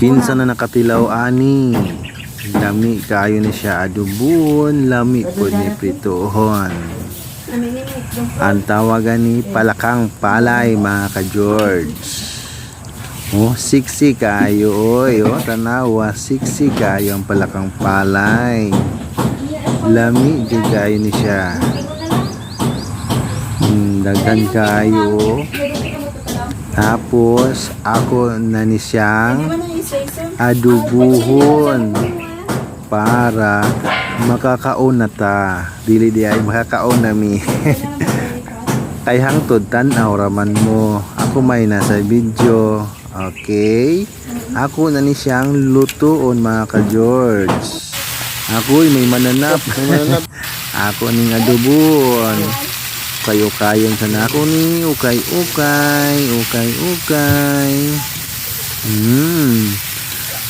Kinsa na nakatilaw ani? Lami kaayo ni siya adobohon, lami pod ni prituhon. Ang tawagan ni palakang palay, mga ka-George. Oh, sexy kaayo oy, oh, tanawa, sexy kaayo ang palakang palay. Lami jud kaayo ni siya. Daghan kaayo, oh. Tapos ako na ni siyang adubuhon para makakaon na ta. Dili di ay makakaon na mi. Kay hangtod tan-aw raman mo. Ako may nasa video. Okay? Ako na ni siyang lutuon, mga ka-George. Ako'y may mananap. Ako ning adoboon. Kayo-kayon sa nako ni ukay-ukay, ukay-ukay.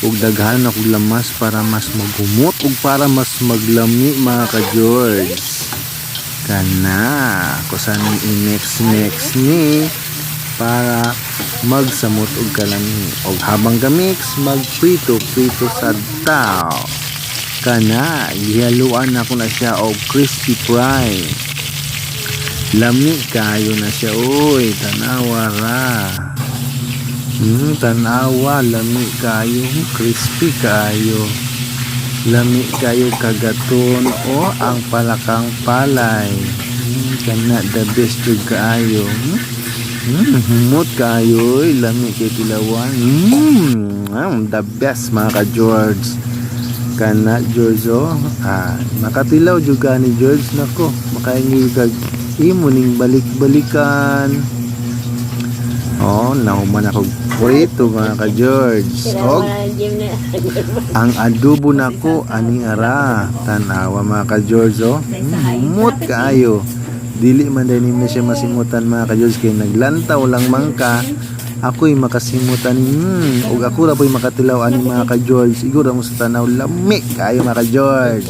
Ug daghan akong lamas para mas magumot ug para mas maglami, mga ka-George. Kana kusan i-mix mix ni para magsamot og kalami. Og habang gamix, magprito prito sa tao. Kana gihaluan nako na siya og crispy fry. Lami kayo na siya oy, tanawa ra. Tanawa, lami kayo, crispy kayo. Lami kayo kagaton o ang palakang palay. Kana the best jud kaayo. Humot kaayo, oy, lami kay tilawan. The best, mga ka George. Kana George oh, ah, makatilaw jud ka ni George nako, makaingi kag imo ning balik-balikan. Oh, nahuman ako prito, mga ka George. Og ang adobo nako aning ara. Tanawa, mga ka George oh. Humot kaayo. Dili man dahil na siya masimutan, mga ka George, kay naglantaw lang man ka. Ako'y makasimutan ug ako ra po'y makatilaw ani, mga ka George. Siguro mo sa tanaw, lami kaayo, mga ka George.